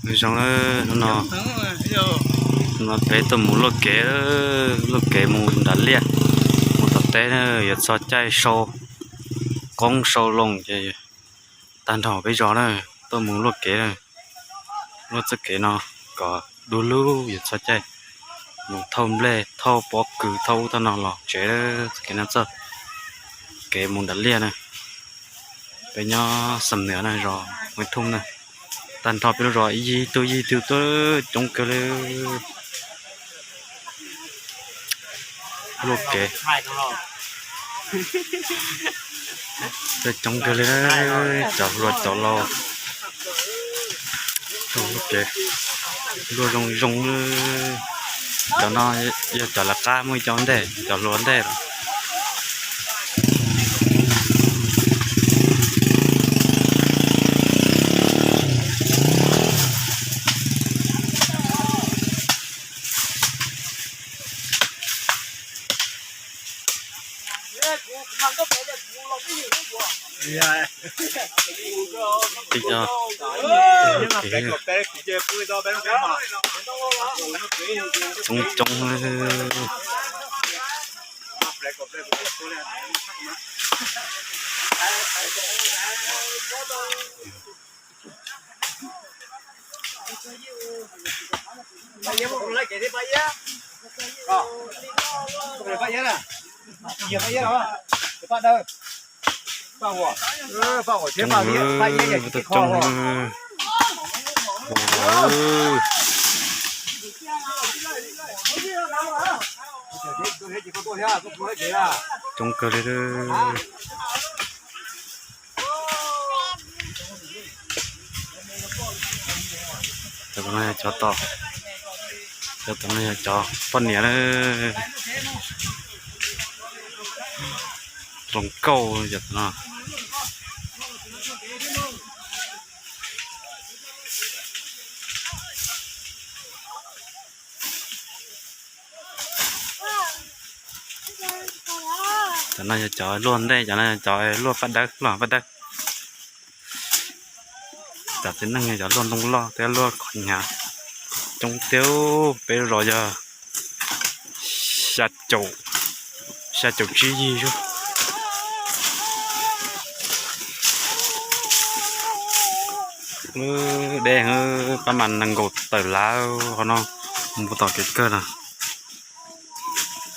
Zoo, hnub no peb tuaj mus luaj kev, luaj kev mus nram liaj, mus tom teb na, yuav txog caij sau qoob sau loo ces tag nrho peb zos na, tuaj mus luaj kev na, luaj txoj kev no kom du lug, yuav txog caij mus thauj nplej thauj pob kws thauj ub thauj no los tsev, txoj kev no txoj kev mus nram liaj na. Peb nyob Xam Nuas na, zos Huaib Thooj na, tag nrho peb lub zos ib yig tug ib yig tug tuaj coob kawg li. Luaj kev tuaj coob kawg li, cov hluas cov laus. Luaj zoo zoo, cov no yog cov lawv qab, muaj ib co ntej, cov hluas ntej. Coob coob. Coob, coob, coob kawg li. Cov no yog cov, cov no yog cov poj niam na, hluas nkauj cov no. Cov no yog cov luaj ntej, cov no yog cov luaj paj dawb, luaj paj dawb. Cov txiv neej yog cov luaj ntoo loj thiab luaj qhov hnyav. Coob tiag, peb lub zos yog xya caum, xya caum tsib yig xwb. Lub deb pab mas nees nkaum tawm lav qhov no, mus tom kev kawg na.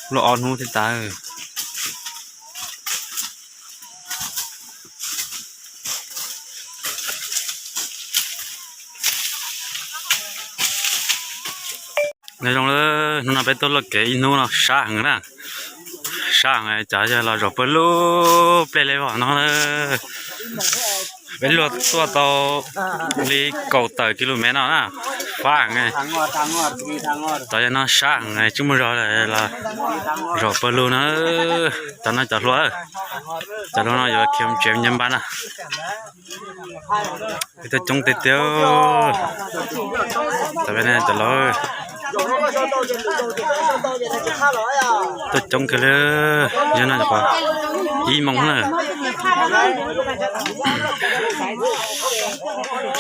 Luaj ob hnub thiaj tas. Nyob zoo, hnub no peb tuaj luaj kev ib hnub no sab heev na. Sab heev, cov yog los zaum pawg lug pliag li vog no. Peb luaj tuaj tau li kaum tawm ki lu mev no na. Fab heev. Cov yog no sab heev, tsis muaj zog los zaum pawg lug no. Cov no cov hluas, cov hluas no yuav khiav tsev nce npab na. Peb tuaj coob tiag tiag. Cov peb ne cov laus tuaj coob kawg li, yog no ib moos na.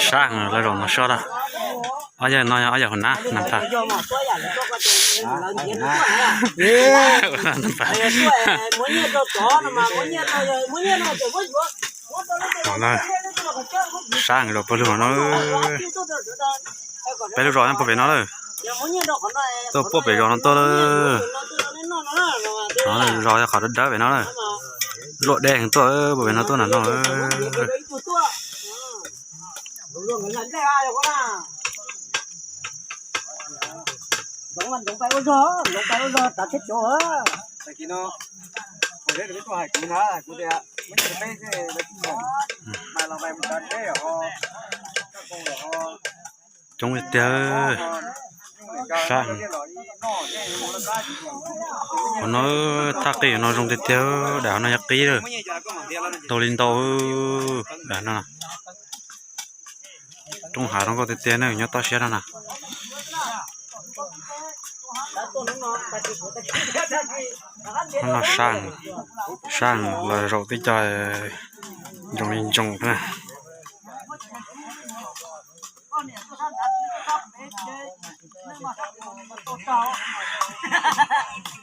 Sab heev, lawv zaum no sab na. Ob yawg no yog ob yawg hauv nab, nab phaj. Sab heev, zaum pawg lug no. Peb lub zos nyob puag pem no lawm. Tuaj puag pem zos no tuaj lawm. Zos yog qhov dawb dawb pem no lawm. Luaj deb heev tuaj, puag pem no tuaj na no. Coob tiag tiag. Sab heev. Qhov no thaj qib no zoo tiag tiag, daim no yog qib lawm. Ntau li ntau, daim no. Roob hav zoo nkauj tiag tiag ne, nyob toj siab no na. Hnub no sab heev, sab heev los zaum tib co ntsoos li ntsoos na.